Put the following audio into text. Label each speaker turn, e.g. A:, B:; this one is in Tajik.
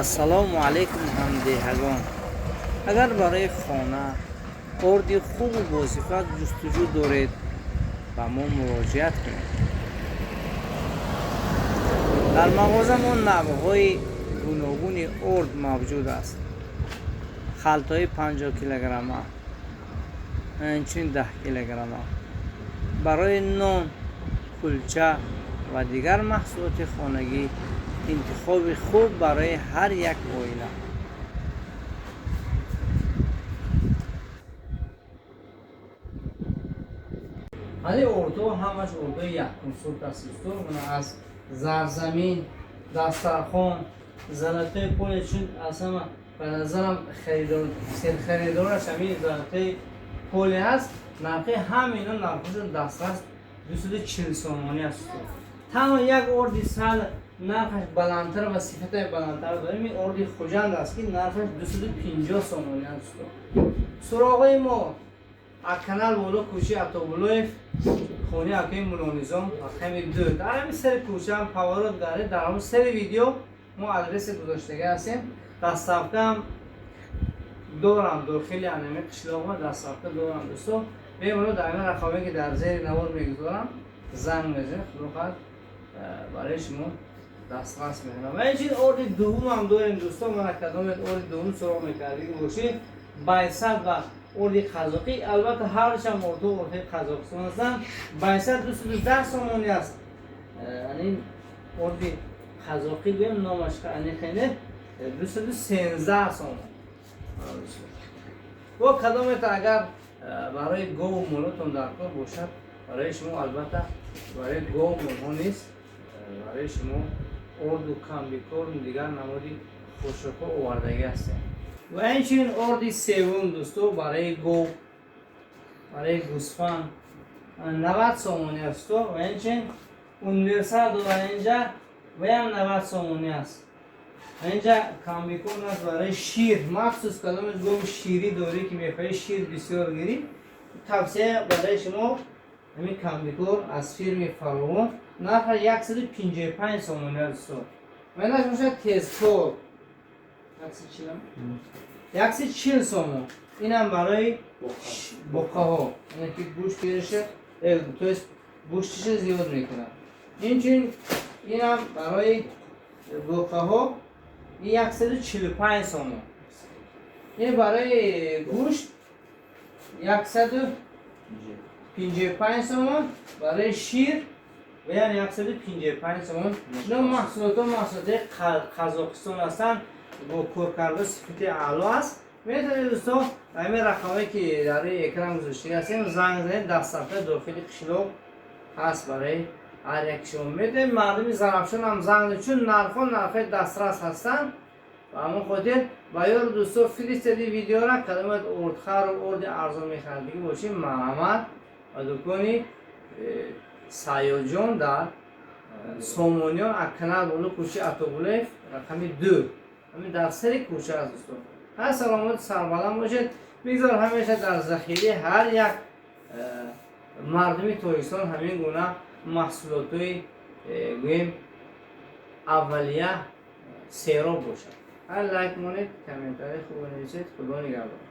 A: Ассалому алайкум, ҳамдеҳагон! Агар барои хона орди хубу босифат ҷустуҷӯ доред, ба мо муроҷиат кунед. Дар мағоза мо навъҳои гуногуни орд мавҷуд аст: халтаҳои 50 килограмма, инчунин 10 килограмма барои нон, кулча ва дигар маҳсулоти хонагӣ. Интихоби хуб барои ҳар як оила. Ҳали ордҳо ҳамаш ордҳои якумсорт аст, дӯстон. Аз Зарзамин, Дастархон, Золотое поле. Чун аз ҳама, ба назарам, серхаридораш ҳамин Золотое поле ҳаст. Нархи ҳама ино, нархошон дастрас, 240 сомонӣ аст. Танҳо як орди сал нархаш баландтар ва сифаташ баландтар дорем, ин орди Хуҷанд аст, ки нархаш 250 сомонӣ аст. Суроғаи мо: аз канал боло, кӯчаи Атобулоев, хонаи акаи Мулонизом, рақами 2. Дар ҳамин сари кӯчаам поворот гаред. Дар ҳамон сари видео мо адреси гузоштага ҳастем. Доставкаам дорам, дохили анами қишлоқма доставка дорам. Дӯсто, бемало дар ҳамин рақаме, ки дар зери навор мегузорам, занг мезанед, худо хоҳад, барои шумо дастрас мекунам. Ва инчунин орди дуввумам дорем, дӯсто. Мана, кадомет орди дуввум суроғ мекардагӣ бошед, Байсад ва орди қазоқӣ. Албатта, ҳардушам ордҳо ордҳои Қазоқистон ҳастанд. Байсад 210 сомонӣ аст. Ин орди қазоқӣ гӯем, номаш аниқене, 213 сомон. Бо кадомета агар барои гову молотон дар кор бошад, барои шумо, албатта, барои гову молҳо низ барои шумо орду, комбикорм, дигар намуди хӯшокҳо овардагӣ ҳастем. Ва инчунин орди севум, дӯсто, барои гов, барои гӯсфанд 90 сомонӣ аст. Ва инчунин универсал дорад инҷа, ваям 90 сомонӣ аст. Инҷа комбикорм аст барои шир махсус. Кадомеш гови ширӣ дорӣ, ки мехоҳӣ шир бисёр гирӣ, тавсия барои шумо ҳамин комбикорм аз фирми Фаровон, нарха 155 сомонӣ аст, дӯсто. Ва инаш бошад тезкор, 140 сомон. Инам барои боқаҳо, яъне ки гӯшт гириша, то есть гӯштиша зиёд мекунад. Инчунин инам барои боқаҳо, ин 145 сомон. Ин барои гӯшт 155 сомон, барои шир ваям 155 сомон. Ино маҳсулотҳо маҳсулоти Қазоқистон ҳастанд, бо коркарда сифати аъло аст. Метавонед, дӯсто, ҳамин рақаме, ки дар рӯи экран гузоштага ҳастем, занг занед. Доставка дохили қишлоқ ҳаст барои ҳар яки шумо. Метавонед, мардуми Зарафшон ҳам занг, чун нархҳо нархҳои дастрас ҳастанд. Ба ҳамон хотир ба ёру дӯсто фиристеди видеора. Кадомат ордхару орди арзон мехаридагӣ бошед, марҳамат ба дукони Сайёҷон дар Сомониён, аканал боло, кӯчаи Атобулаев, рақами 2, ҳамин дар сари кӯча аст. Дӯсто, ҳар саломату сарбаланд бошед. Бигзор ҳамеша дар захираи ҳар як мардуми Тоҷикистон ҳамин гуна маҳсулотҳои гӯем аввалия сероб бошад. Ҳар лайк монед, комментарий хуб нависед. Худо нигаҳбон.